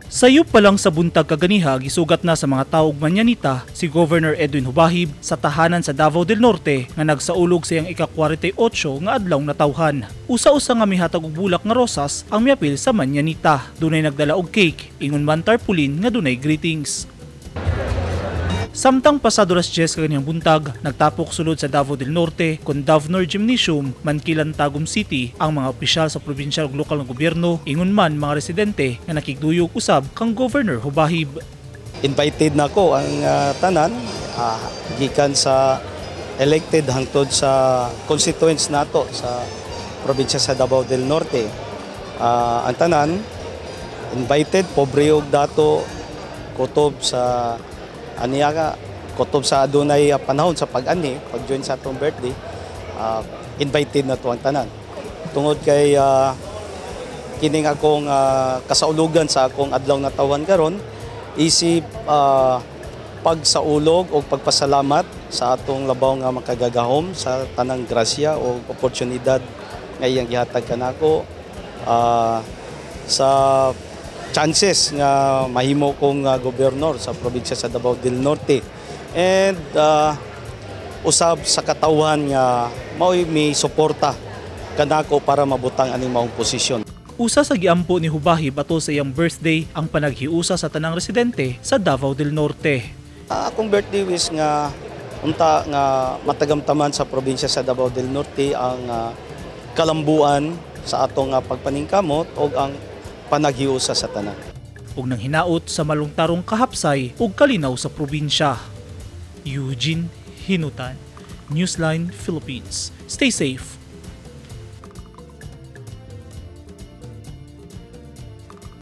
Sayop pa lang sa buntag kaganiha, gisugat na sa mga tao og manyanita si Governor Edwin Jubahib sa tahanan sa Davao del Norte nga nagsaulog sa iyang ika-48 nga adlaw natawhan. Usa-usa nga mihatag og bulak nga rosas ang miapil sa manyanita. Dunay nagdala og cake, ingon man tarpaulin nga dunay greetings. Samtang pasado alas 10 kaganihang buntag, nagtapok sulod sa Davao del Norte kon Davnor Gymnasium, Mankilan, Tagum City ang mga opisyal sa probinsyal ug lokal nga gobyerno, ingon man mga residente nga nakigduyog usab kang Governor Jubahib. Invited na ko ang tanan gikan sa elected hangtod sa constituents nato sa probinsya sa Davao del Norte. Ang tanan invited, pobre og dato, kutob sa aniya ka, kutob sa adunay panahon sa pag-ani, pag-join sa atong birthday, invited na to ang tanan. Tungod kay kining akong kasaulugan sa akong adlaw natawhan karon isip pagsaulog o pagpasalamat sa atong labaw nga makagagahom sa tanang grasya o oportunidad nga iyang gihatag kanako sa chances nga mahimo kong gobernador sa probinsya sa Davao del Norte and usab sa katawhan nga mao'y may suporta kanako para mabutang aning maong posisyon. Usa sa giampo ni Jubahib atol sa iyang birthday ang panaghiusa sa tanang residente sa Davao del Norte. Akong birthday wish nga unta nga matagamtaman sa probinsya sa Davao del Norte ang kalambuan sa atong pagpaningkamot ug ang panaghiusa sa tanan. Ug nang hinaot sa malungtarong kahapsay ug kalinaw sa probinsya. Eugene Hinutan, Newsline Philippines. Stay safe.